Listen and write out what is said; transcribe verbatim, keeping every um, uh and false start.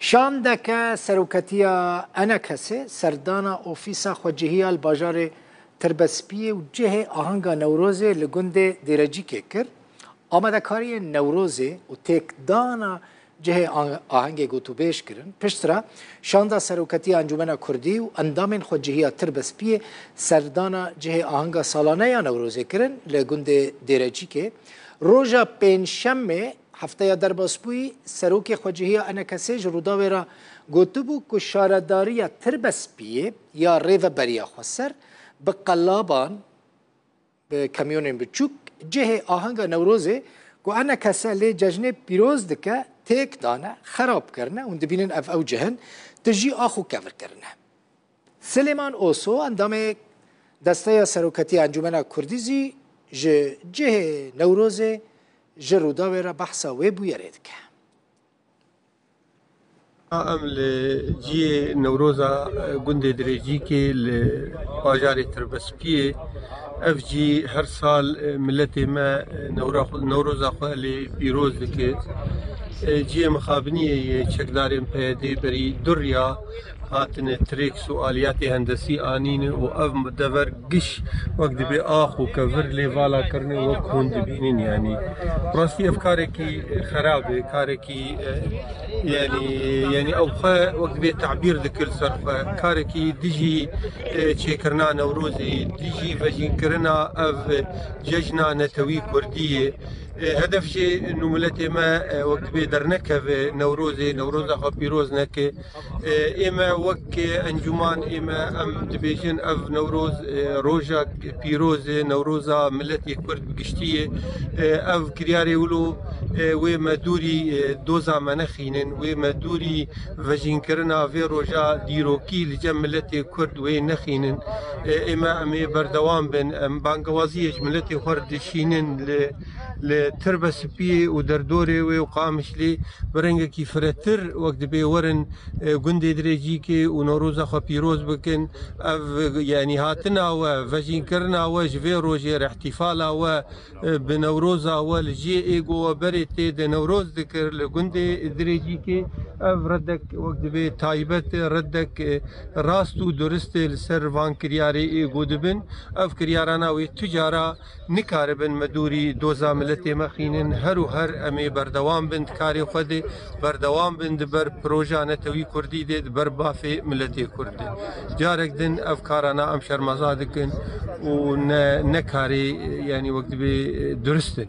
Şandeke seroketiya ENKS'ê serdana ofîsa xwecihiya li bajarê Tirbespiyê û cihê ahenga Newrozê li gundê Dêrecîkê kir. Amadekariyên Newrozê û têkdana cihê ah-, ahengê gotûbêj kirin. Piştre şanda seroketiya Encûmena Kurdî û endamên xwecihiya Tirbespiyê serdana cihê ahenga salane ya Newrozê kirin li gundê Dêrecîkê. Roja Pêncşemê, hefteya derbasbûyî, serokê xwecihiya ENKS'ê ji Rûdawê re gotibû ku şaredariya Tirbespiyê ya Rêveberiya Xweser bi qelaban, bi kamyonên biçûk cihê ahenga Newrozê ku ENKS lê cejnê pîroz dike, têk dane, xerab kirine. Hûn dibînin ev ew cih in, tijî ax û kevir kirine. Silêman Oso, endamê Desteya Seroketiya Encûmena Kurdî zî ji cihê Newrozê ji Rûdawê re behsa wê bûyerê dike. Em li cihê Newroza, e, gundê Dirêcîkê li bajarê Tirbespiyê, ev cî her sal, e, miletê me, e, Newra-, Newroza xwe lê pîroz dike. E, cihê mixabiniyê yê çekdarên P Y D'ê berî du riya hatine tirêks û aliyatê hendesî anîne û ev dever giş wek dibê ax û kevir lê vala kirine wek hûn dibînin, yanî rastî ev karekî xerab e, karekî, e, yanî, yanî ew xwe wek dibê tabîr dikir ser xwe, karekî dijî, e, çêkirina Newrozê, dijî vejînkirina ev cejna netewî kurdî ye. E, hedef jê nû miletê me, e, wek dibê dernekeve Newrozê, Newroza xwe pîroz neke. E, ê me wek encûman, ê me em dibêjin ev Newroz, e, roja pîroz e, Newroza miletê Kurd bi giştî ye. E, ev kiryarê wilo, e, wê me dûrî, e, doza me nexînin, wê me dûrî vejînkirina vê roja dîrokî li cem miletê Kurd wê nexînin. E, ê me em ê berdewam bin, em bangewaziyê ji miletê xwe re dişînin li, li Tirbespiyê û derdorê wê û Qamişlê bi rengekî firetir wek dibê werin, e, gundê Dirêcîkê û Newroza xwe pîroz bikin. Ev, yanî hatina we, vejînkirina we ji vê rojê re, îhtîfala we, e, bi Newroza we li cihê êgo we berê tê de Newroz dikir li gundê Dirêcîkê. Ev redek wek dibê taybet e, redek, e, rast û durist e, li ser van kiryarê êgo dibin. Ev kiryarana wê tu cara nikaribin me dûrî doza miletê me xînin. Her û her em ê berdewam bin di karê xwe de, berdewam bin di ber proja netewî kurdî de, di ber bafê miletê kurd de. Carek din ev karana em şermeza dikin û ne, ne karê, yanî wek dibê, e, durist in.